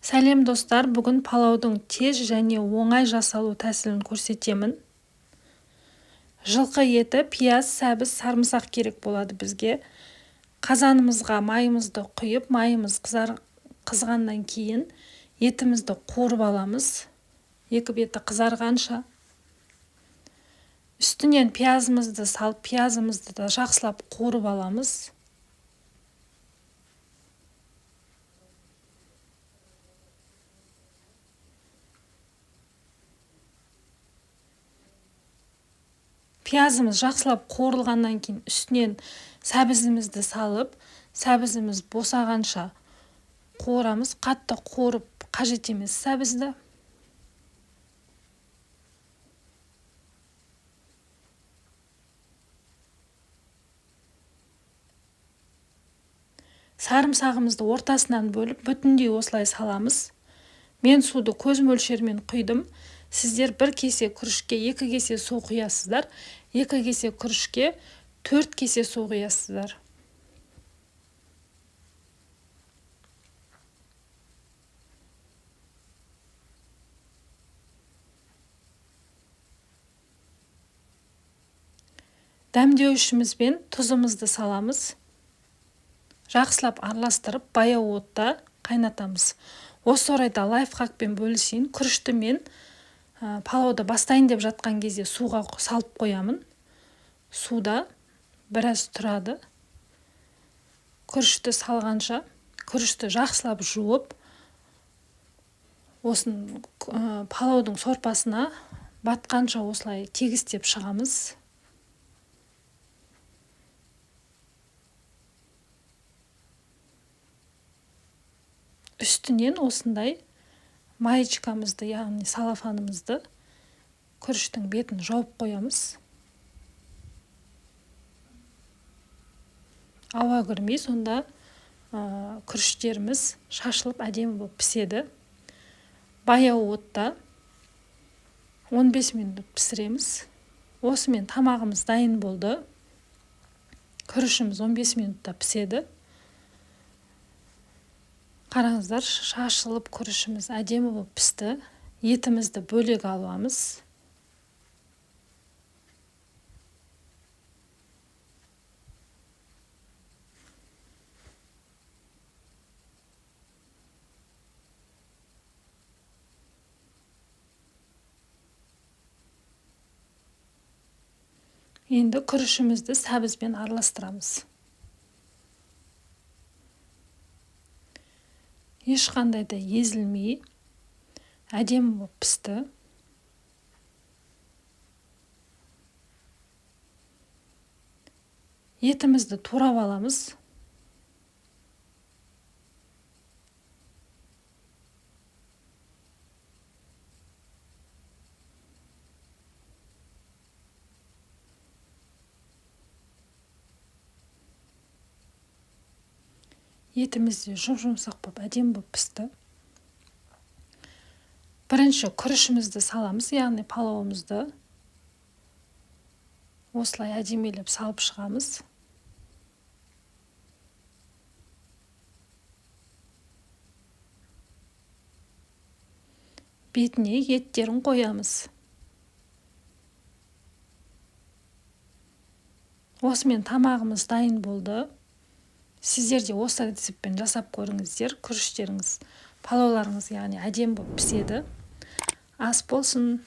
Сәлем, достар! Бүгін палаудың тез және оңай жасалу тәсілін көрсетемін. Жылқы еті, пияз, сәбіз, сарымсақ керек болады бізге. Қазанымызға майымызды құйып, майымыз қызғаннан кейін етімізді қуырып аламыз. Екі беті қызарғанша. Үстінен пиязымызды салып, пиязымызды да жақсылап қуырып аламыз. Пиязымыз жақсылап қуырылғаннан кейін үстінен сәбізімізді салып, сәбізіміз босағанша қуырамыз. Қатты қуырып қажет емес сәбізді. Сарымсағымызды ортасынан бөліп, бүтіндей осылай саламыз. Мен суды көз мөлшерімен құйдым. Сіздер бір кесе күрішке 2 кесе су құясыздар, 2 кесе күрішке 4 кесе су құясыздар. Дәмдеуішімізбен тұзымызды саламыз. Жақсылап араластырып, баяу отта қайнатамыз. Осы орайда лайфхакпен бөлісейін. Күрішті мен палауды бастайын деп жатқан кезде суға салып қоямын. Суда біраз тұрады. Күрішті салғанша, күрішті жақсылап жуып, осын палаудың сорпасына батқанша осылай тегістеп шығамыз. Үстінен осындай маечкамызды, яғни салафанымызды күріштің бетін жауып қоямыз. Ауа кірмей, сонда күріштеріміз шашылып әдемі болып піседі. Баяу отта 15 минут пісіреміз. Осымен тамағымыз дайын болды. Күрішіміз 15 минутта піседі. Қараңыздар, шашылып күрішіміз әдемі болып пісті. Етімізді бөлек аламыз. Енді күрішімізді сәбізбен араластырамыз. Ешқандай да езілмей, әдемі болып пісті. Етімізді турап аламыз. Етіміз де жұп-жұмсақ болып, әдемі болып пісті. Бірінші күрішімізді саламыз, яғни палауымызды осылай әдемілеп салып шығамыз. Бетіне еттерін қоямыз. Осымен тамағымыз дайын болды. Сіздер де осы рецептпен жасап көріңіздер. Күріштеріңіз, палауларыңыз, яғни әдемі болып піседі. Ас болсын.